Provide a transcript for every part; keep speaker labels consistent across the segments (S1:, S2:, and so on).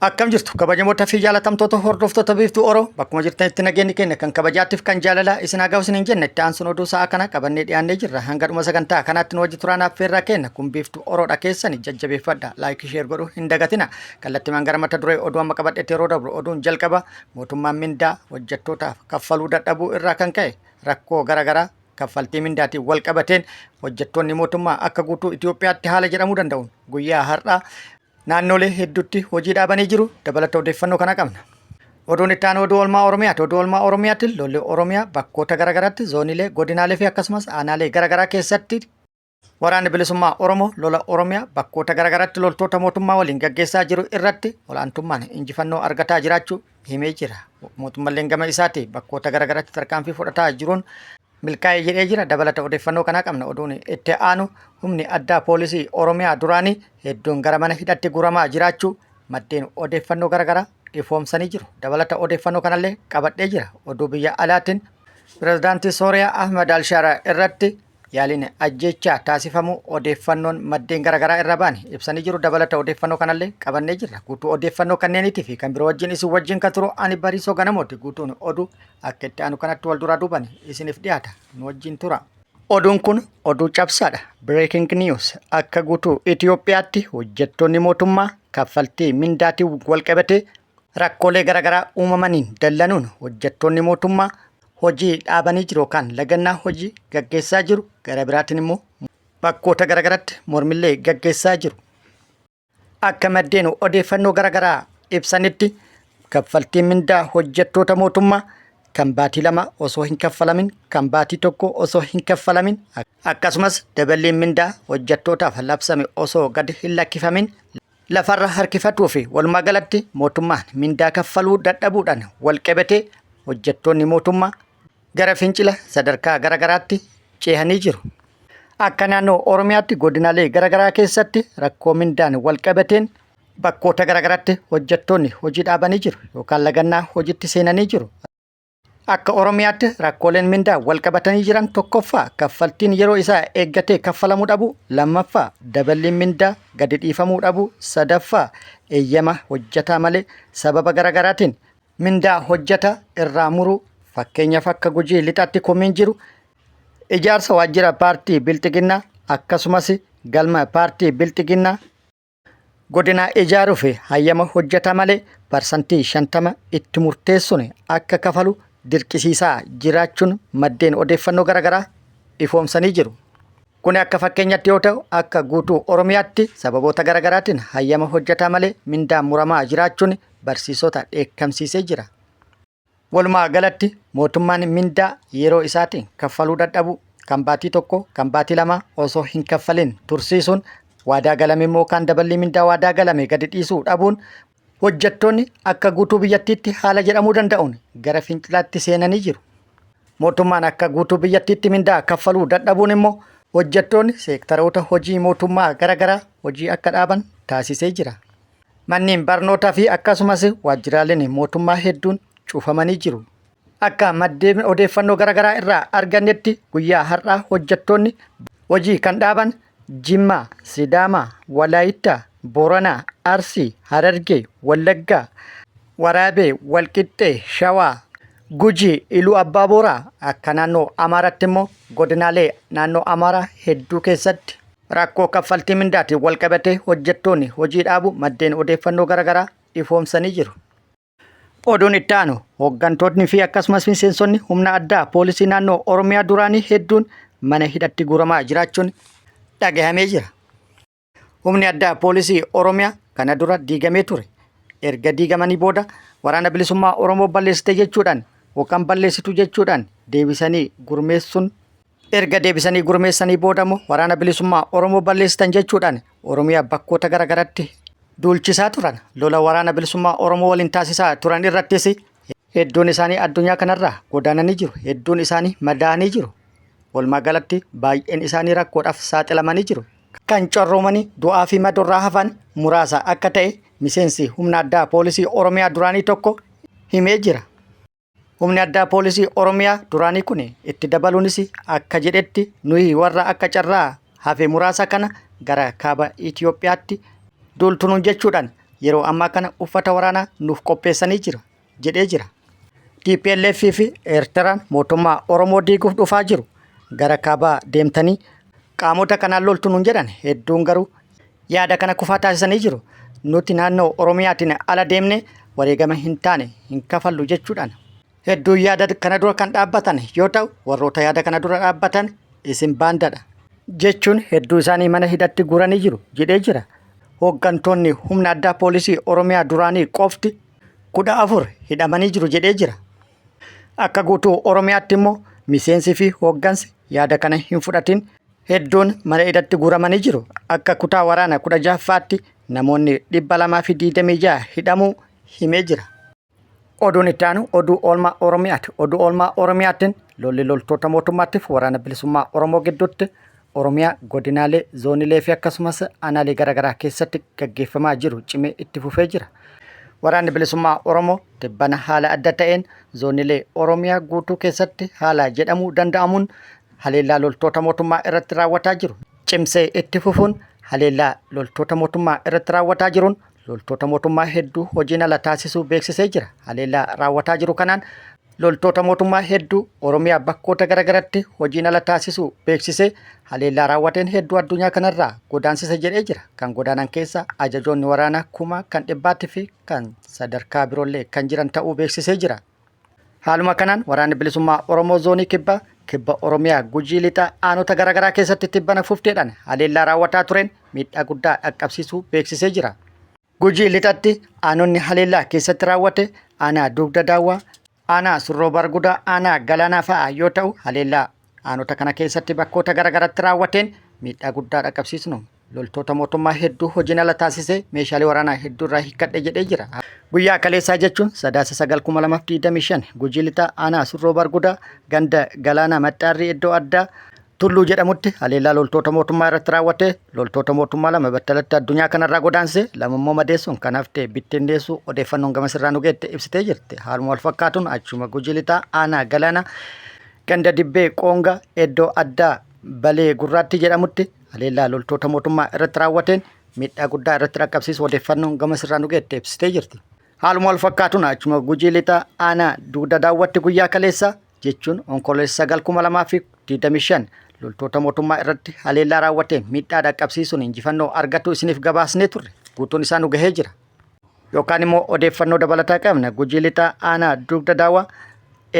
S1: Akkam jirtu kabajamoota fi jaalatamtoota hordoftoota Biiftuu Oro, bakkuma jirtanitti nageenyi keenya kan kabajaattiif kan jaalalaa isin haa gahu isiniin jenna. Itti aansuun oduu sa'a kana qabannee dhiyaannee jirra. Hanga dhuma sagantaa kanaatti nu wajji turaan affeerraa keenya. Kun Biiftuu Oroodha, keessani jajjabeeffadha, like, share godhuu hin dagatina. Kallattimaan gara mata duree oduu amma qabadhetti yeroo dabru, oduun jalqaba mootummaan mindaa hojjettootaaf kaffaluu dadhabuu irraa kan ka'e rakkoo garaagaraa kaffaltii mindaatiin wal qabateen hojjettoonni mootummaa akka guutuu Itoophiyaatti haala jedhamuu danda'uun guyyaa har'aa naannolee hedduutti hojii dhaabanii jiru. Dabalata odeeffannoo kana qabna. Oduun itti aanu oduu oolmaa Oromiyaati. Oduu oolmaa Oromiyaatti lolli Oromiyaa bakkoota garaagaraatti zooniilee, godinaalee fi akkasumas aanaalee garaagaraa keessatti Waraanni Bilisummaa Oromoo lola Oromiyaa bakkoota garaagaraatti loltoota mootummaa waliin gaggeessaa jiru irratti olaantummaan injifannoo argataa jiraachuu himee jira. Mootummalleen gama isaati bakkoota garaagaraatti tarkaanfii fudhataa jiruun milkaa'ee jedhee jira. Dabalata odeeffannoo kanaa qabna. Oduun itti aanu humni addaa poolisii Oromiyaa duraanii hedduun gara mana hidhatti guuramaa jiraachuu maddeen odeeffannoo garaagaraa ifoomsanii jiru. Dabalata odeeffannoo kanallee qabadhee jira. Oduu biyya alaatiin pirezidaantii Sooriyaa Ahmad Alsharaa irratti yaaliin ajjeechaa taasifamuu odeeffannoon maddeen garaagaraa irra ba'an ibsanii jiru. Dabalata odeeffannoo kanallee qabannee jirra. Guutuu odeeffannoo kanneeniitii fi kan biroo wajjin isin wajjin kan turu ani Bariisoo Ganamooti. Guutuun oduu akka itti aanu kanatti wal duraa duuban isiniif dhiyaata. Nu wajjin tura. Oduun kun oduu cabsaadha. Breaking news. Akka guutuu Itoophiyaatti hojjettoonni mootummaa kaffaltii mindaatiin walqabatee rakkoolee garaagaraa uumamaniin dallanuun hojjettoonni mootummaa hojii dhaabanii jiru yookaan lagannaa hojii gaggeessaa jiru. Gara biraatiin immoo bakkoota garaagaraatti mormillee gaggeessaa jiru. Akka maddeen odeeffannoo garaagaraa ibsanitti, kaffaltiin mindaa hojjettoota mootummaa kan baatii 2 osoo hin kaffalamin, kan baatii 1 osoo hin kaffalamin, akkasumas daballiin mindaa hojjettootaaf labsame osoo gadi hin lakkifamin lafarra harkifatuu fi walumaa galatti mootummaan mindaa kaffaluu dadhabuudhaan walqabatee hojjettoonni mootummaa gara fincila sadarkaa garaagaraatti ceehanii jiru. Akka naannoo Oromiyaatti godinaalee garaagaraa keessatti rakkoo mindaan walqabateen bakkoota garaagaraatti hojjettoonni hojii dhaabanii jiru yookaan lagannaa hojiitti seenanii jiru. Akka Oromiyaatti rakkooleen mindaa walqabatanii jiran: tokkoffaa, kaffaltiin yeroo isaa eeggatee kaffalamuu dhabu; lammaffaa, daballiin mindaa gadi dhiifamuu dhabu; sadaffaa, eeyyama hojjetaa malee sababa garaagaraatiin mindaa hojjetaa irraa muruu. Fakkeenyaaf, akka Gujii Lixaatti komiin jiru ijaarsa waajjira paartii Bilxiginnaa akkasumas galma paartii Bilxiginnaa godinaa ijaaruu fi hayyama hojjetaa malee 50% itti murteessuun akka kafalu dirqisiisaa jiraachuun maddeen odeeffannoo garaagaraa ifoomsanii jiru. Kun akka fakkeenyatti yoo ta'u, akka guutuu Oromiyaatti sababoota garaagaraatiin hayyama hojjetaa malee mindaan muramaa jiraachuun barsiisota dheekkamsiisee jira. Walumaa galatti mootummaan mindaa yeroo isaatiin kaffaluu dadhabu, kan baatii 1, kan baatii 2 osoo hin kaffalin tursiisuun, waadaa galame immoo kan daballii mindaa waadaa galame gadi dhiisuu dhabuun hojjettoonni akka guutuu biyyattiitti haala jedhamuu danda'uun gara fincilaatti seenanii jiru. Mootummaan akka guutuu biyyattiitti mindaa kaffaluu dadhabuun immoo hojjettoonni seektaroota hojii mootummaa garaagaraa hojii akka dhaaban taasisee jira. Manneen barnootaa fi akkasumas waajjiraaleen mootummaa hedduun cufamanii jiru. Akka maddeen odeeffannoo garaagaraa irraa argannetti, guyyaa har'aa hojjettoonni hojii kan dhaaban Jimmaa, Sidaamaa, Walaayittaa, Booranaa, Arsii, Harargee, Wallaggaa, Waraabee, Walqixxee, Shawaa, Gujii, Iluu Abbaa Booraa, akka naannoo Amaaraatti immoo godinaalee naannoo Amaaraa hedduu keessatti rakkoo kaffaltii mindaatiin walqabatee hojjettoonni hojii dhaabu maddeen odeeffannoo garaagaraa ifoomsanii jiru. Oduun itti aanu hooggantoonni fi akkasumas miseensonni humna addaa poolisii naannoo Oromiyaa duraanii hedduun mana hidhatti guuramaa jiraachuun dhagahamee jira. Humni addaa poolisii Oromiyaa kana dura diigamee ture. Erga diigamanii booda Waraana Bilisummaa Oromoo balleessite jechuudhaan yookaan balleessitu jechuudhaan deebisanii gurmeessuun, erga deebisanii gurmeessanii booda immoo Waraana Bilisummaa Oromoo balleessitan jechuudhaan Oromiyaa bakkoota garaagaraatti duulchisaa turan. Lola Waraana Bilisummaa Oromoo waliin taasisaa turan irrattis hedduun isaanii addunyaa kanarraa godaananii jiru. Hedduun isaanii madaa'anii jiru. Walumaa galatti baay'een isaanii rakkoodhaaf saaxilamanii jiru. Kan carroomanii du'aa fi madorraa hafan muraasa akka ta'e miseensi humna addaa poolisii Oromiyaa duraanii tokko himee jira. Humni addaa poolisii Oromiyaa duraanii kun itti dabaluunis akka jedhetti, nuyi warra akka carraa hafe muraasa kana gara kaaba Itoophiyaatti duultunuun jechuudhaan yeroo ammaa kana uffata waraanaa nuuf qopheessanii jiru jedhee jira. TPLF fi Eertiraan mootummaa Oromoo diiguuf dhufaa jiru. Gara kaabaa deemtanii qaamota kanaan loltu nuun jedhan hedduun garuu yaada kana kufaa taasisanii jiru. Nuti naannoo Oromiyaatiin ala deemne wareegama hin taane hin kafallu jechuudhaan hedduun yaada kana dura kan dhaabbatan yoo ta'u warroota yaada kana dura dhaabbatan isin baandadha jechuun hedduu isaanii mana hidhatti guuranii jiru jedhee jira. Hooggantoonni humna addaa poolisii Oromiyaa duraanii qofti 14 hidhamanii jiru jedhee jira. Akka guutuu Oromiyaatti immoo miseensi fi hooggansi yaada kana hin fudhatin hedduun mana hidhatti guuramanii jiru. Akka kutaa waraana 16ffaatti namoonni 226 hidhamuu himee jira. Oduun itti aanu oduu oolmaa Oromiyaati. Oduu oolmaa Oromiyaatiin lolli loltoota mootummaatiif waraana bilisummaa Oromoo gidduutti Oromiyaa godinaalee, zoonilee fi akkasumas aanaalee garaagaraa keessatti gaggeeffamaa jiru cimee itti fufee jira. Waraanni bilisummaa Oromoo tibbana haala adda ta'een zoonilee Oromiyaa guutuu keessatti haala jedhamuu danda'amuun haleellaa loltoota mootummaa irratti raawwataa jiru cimsee itti fufuun haleellaa loltoota mootummaa irratti raawwataa jiruun loltoota mootummaa hedduu hojiin ala taasisuu beeksisee jira. Haleellaa raawwataa jiru kanaan loltoota mootummaa hedduu Oromiyaa bakkoota garagaratti hojiin ala taasisuu beeksisee haleellaa raawwateen hedduu addunyaa kanarraa godaansise jedhee jira. Kan godaanan keessa ajajoonni waraanaa kuma kan dhibbaatti fi kan sadarkaa biroollee kan jiran ta'uu beeksisee jira. Haaluma kanaan waraanni bilisummaa Oromoo zoonii kibbaa kibba Oromiyaa Gujii lixaa aanota garaagaraa keessatti tibbana fufteedhaan haleellaa raawwataa tureen miidhaa guddaa dhaqqabsiisuu beeksisee jira. Gujii lixatti aanonni haleellaa keessatti raawwate aanaa Dugda Daawwaa, aanaa Surroo Bargudaa, aanaa Galaanaa fa'a yoo ta'u haleellaa aanota kana keessatti bakkoota garaagaratti raawwateen miidhaa guddaa dhaqqabsiisnu loltoota mootummaa hedduu hojiin ala taasisee meeshaalee waraanaa hedduu irraa hiikkadhe jedhee jira. Guyyaa kaleessaa jechuun Sadaasa 9,2025 Gujii Lixaa aanaa Surroo Bargudaa ganda Galaanaa Maxxaarrii iddoo addaa Tulluu jedhamutti haleellaa loltoota mootummaa irratti raawwate loltoota mootummaa lama battalatti addunyaa kanarraa godaanse lama immoo madeessuun kan hafte bittinneessuu odeeffannoon gamasirraa nu geette ibsitee jirti. Haaluma wal fakkaatuun achuma Gujii Lixaa aanaa Galaanaa ganda Dibbee Qoonga iddoo addaa Balee Gurraattii jedhamutti haleellaa loltoota mootummaa irratti raawwateen miidhaa guddaa irratti dhaqqabsiisu odeeffannoon gama sirraa nu geette ibsitee jirti. Haaluma wal fakkaatuun achuma Gujii Lixaa aanaa Dugda Daawwatti guyyaa kaleessaa jechuun Onkoloolessa 9,2025 loltoota mootummaa irratti haleellaa raawwateen miidhaa dhaqqabsiisuun injifannoo argatu isiniif gabaasnee turre guutuun isaa nu gahee jira. Yookaan immoo odeeffannoo dabalataa qabna. Gujii Lixaa aanaa Dugda Daawwaa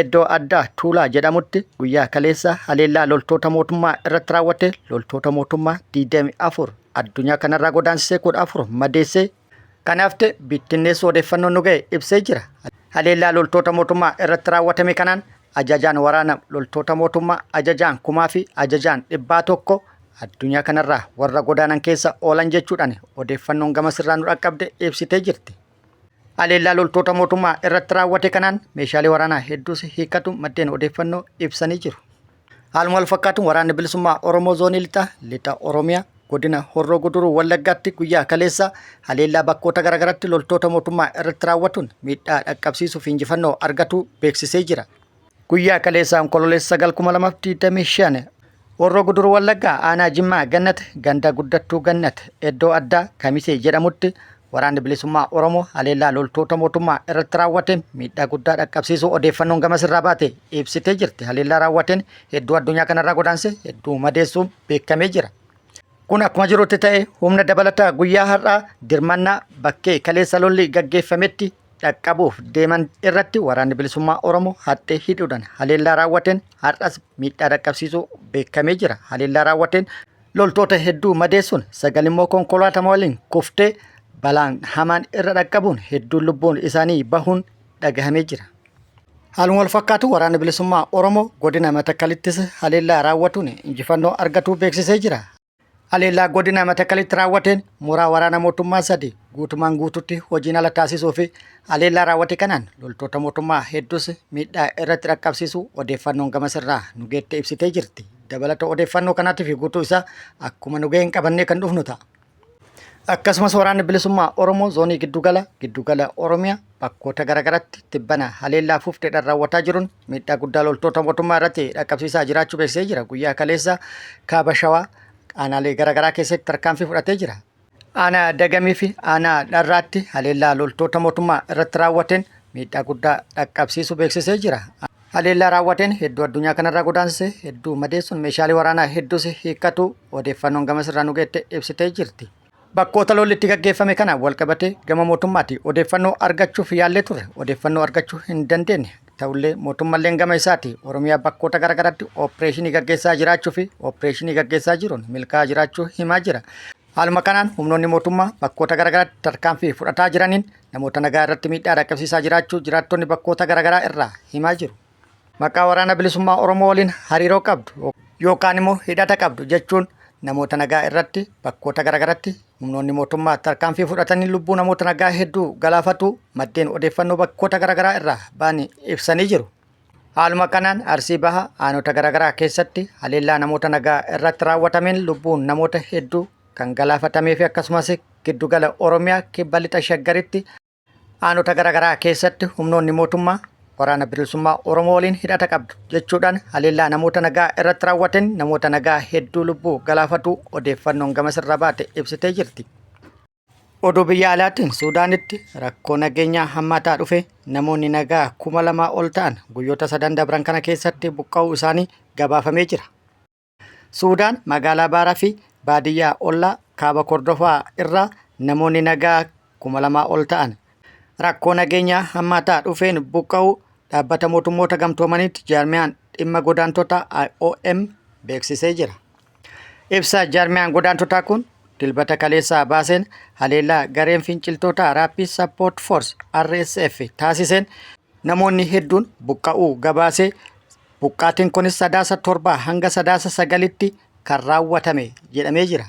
S1: iddoo addaa Tuulaa jedhamutti guyyaa kaleessa haleellaa loltoota mootummaa irratti raawwate loltoota mootummaa 24 addunyaa kanarraa godaansisee 14 madeessee kanaaf ta'e bittinneessuu odeeffannoon nu ga'e ibsee jira. Haleellaa loltoota mootummaa irratti raawwatame kanaan ajajaan waraana loltoota mootummaa ajajaan kumaa fi ajajaan dhibbaa tokko addunyaa kanarraa warra godaanan keessa oolan jechuudhaan odeeffannoon gama sirraa nu dhaqqabde ibsitee jirti. Haleellaa loltoota mootummaa irratti raawwate kanaan meeshaalee waraanaa hedduus hiikkatu maddeen odeeffannoo ibsanii jiru. Haaluma wal fakkaatuun waraanni bilisummaa Oromoo zoonii lixaa lixa Oromiyaa godina Horroo Guduruu Wallaggaatti guyyaa kaleessa haleellaa bakkoota garaagaraatti loltoota mootummaa irratti raawwatuun miidhaa dhaqqabsiisuuf injifannoo argatu beeksisee jira. Guyyaa kaleessa Onkololeessa 9,2025 Horroo Guduruu Wallaggaa aanaa Jimmaa Gannat ganda guddattuu Gannat iddoo addaa Kamisee jedhamutti waraanni bilisummaa Oromoo haleellaa loltoota mootummaa irratti raawwateen miidhaa guddaa dhaqqabsiisuu odeeffannoon gamas irraa baate ibsitee jirti. Haleellaa raawwateen hedduu addunyaa kanarraa godaanse hedduu madeessuun beekamee jira. Kun akkuma jirutti ta'e humna dabalataa guyyaa har'aa dirmannaa bakkee kaleessa lolli gaggeeffametti dhaqqabuuf deeman irratti waraanni bilisummaa Oromoo haxxee hidhuudhaan haleellaa raawwateen har'as miidhaa dhaqqabsiisuu beekamee jira. Haleellaa raawwateen loltoota hedduu madeessuun sagal immoo konkolaataa waliin kuftee balaan hamaan irra dhaqqabuun hedduun lubbuun isaanii bahuun dhagahamee jira. Haaluma wal fakkaatu waraanni bilisummaa Oromoo godina Matakkalittis haleellaa raawwatuun injifannoo argatuu beeksisee jira. Haleellaa godina Matakkalitti raawwateen mooraa waraana mootummaa sadi guutumaan guututti hojiin ala taasisuu fi haleellaa raawwate kanaan loltoota mootummaa hedduus miidhaa irratti dhaqqabsiisuu odeeffannoon gamasirraa nu geette ibsitee jirti. Dabalata odeeffannoo kanaatii fi guutuu isaa akkuma nu gaheen qabannee kan dhufnu ta'a. Akkasumas waraanni bilisummaa Oromoo zoonii giddugala giddugala Oromiyaa bakkoota garaagaratti tibbana haleellaa fufteedhaan raawwataa jiruun miidhaa guddaa loltoota mootummaa irratti dhaqqabsiisaa jiraachuu beeksisee jira. Guyyaa kaleessa kaaba Shawaa aanaalee garaagaraa keessatti tarkaanfii fudhatee jira. Aanaa Dagamii fi Aanaa Dharraatti haleellaa loltoota mootummaa irratti raawwateen miidhaa guddaa dhaqqabsiisuu beeksisee jira. Haleellaa raawwateen hedduu addunyaa kanarraa godaansise, hedduu madeessuun meeshaalee waraanaa hedduus hiikkatuu odeeffannoon gamas irraa nu geette ibsitee jirti. Bakkoota lolli itti gaggeeffame kanaan walqabatee gama mootummaatii odeeffannoo argachuuf yaallee turre odeeffannoo argachuu hin dandeenye. Ta'ullee mootummalleen gama isaatii Oromiyaa bakkoota garaagaraatti ooppireeshinii gaggeessaa jiraachuu fi ooppireeshinii gaggeessaa jiruun milkaa'aa jiraachuu himaa jira. Haaluma kanaan humnoonni mootummaa bakkoota garaagaraatti tarkaanfii fudhataa jiraniin namoota nagaa irratti miidhaa dhaqqabsiisaa jiraachuu jiraattonni bakkoota garaagaraa irraa himaa jiru. Maqaa Waraana Bilisummaa Oromoo waliin hariiroo qabdu yookaan immoo hidhata qabdu jechuun namoota nagaa irratti bakkoota garaagaraatti humnoonni mootummaa tarkaanfii fudhatanii lubbuu namoota nagaa hedduu galaafatu maddeen odeeffannoo bakkoota garaagaraa irraa ba'anii ibsanii jiru. Haaluma kanaan Arsii Baha aanota garaagaraa keessatti haleellaa namoota nagaa irratti raawwatameen lubbuun namoota hedduu kan galaafatamee fi akkasumas giddugala Oromiyaa kibba lixa Shaggaritti aanota garaagaraa keessatti humnoonni mootummaa waraana bilisummaa Oromoo waliin hidhata qabdu jechuudhaan haleellaa namoota nagaa irratti raawwateen namoota nagaa hedduu lubbuu galaafatu odeeffannoon gamasirra baate ibsitee jirti. Oduu biyya alaatiin Suudaanitti rakkoo nageenyaa hammaataa dhufe namoonni nagaa 2000 ol ta'an guyyoota sadan dabran kana keessatti buqqa'uu isaanii gabaafamee jira. Suudaan magaalaa Baaraa fi baadiyyaa ollaa kaaba Kordofaa irraa namoonni nagaa 2000 ol ta'an rakkoo nageenyaa hammaataa dhufeen buqqa'uu dhaabbata mootummoota gamtoomaniitti jaarmiyaan dhimma godaantotaa IOM beeksisee jira. Ibsa jaarmiyaan godaantotaa kun Dilbata kaleessaa baaseen haleellaa gareen finciltootaa Rapid Support Force RSF taasiseen namoonni hedduun buqqa'uu gabaasee buqqaatiin kunis Sadaasa 7 hanga Sadaasa 9tti kan raawwatame jedhamee jira.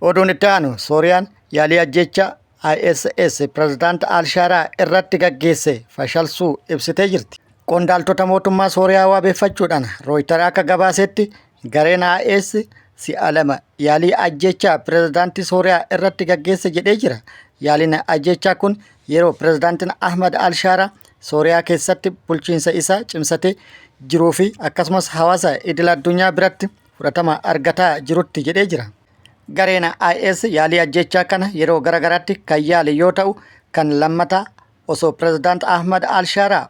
S1: Oduun itti aanu Sooriyaan yaalii ajjeechaa ISS pirezidaant Alshaaraa irratti gaggeesse fashalsuu ibsitee jirti. Qondaaltota mootummaa Sooriyaa waabeeffachuudhaan Rooyiter akka gabaasetti gareen IS si'a lama yaalii ajjeechaa pirezidaantii Sooriyaa irratti gaggeesse jedhee jira. Yaaliin ajjeechaa kun yeroo pirezidaantiin Ahmad Alshaaraa Sooriyaa keessatti bulchiinsa isaa cimsatee jiruu fi akkasumas hawaasa idil addunyaa biratti fudhatama argataa jirutti jedhee jira. Gareen IS yaalii ajjeechaa kana yeroo garagaraatti kan yaale yoo ta'u kan lammataa osoo pirezidaant Ahmad Alshaaraa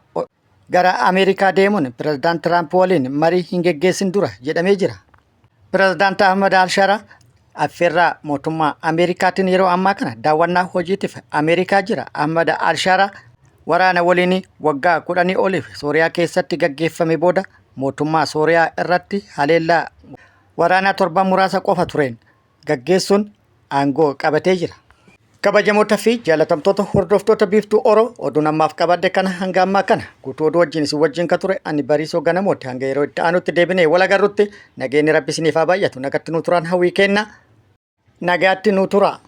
S1: gara Ameerikaa deemuun pirezidaant Tiraamp waliin marii hin geggeessin dura jedhamee jira. Pirezidaant Ahmad Alshaaraa affeerraa mootummaa Ameerikaatiin yeroo ammaa kana daawwannaa hojiitiif Ameerikaa jira. Ahmad Alshaaraa waraana waliin waggaa 10 oliif Sooriyaa keessatti gaggeeffame booda mootummaa Sooriyaa irratti haleellaa waraanaa torban muraasa qofa tureen gaggeessuun aangoo qabatee jira. Kabajamoota fi jaalatamtoota hordoftoota Biiftuu Oro oduun ammaaf qabadde kana hanga ammaa kana guutuu oduu wajjin isin wajjin ka ture ani Bariisoo Ganamooti hanga yeroo itti aanutti deebinee wal agarrutti nageenyi Rabbi isiniif haa baay'atu nagatti nuu turaan hawwii kenna nagaatti nuu turaa.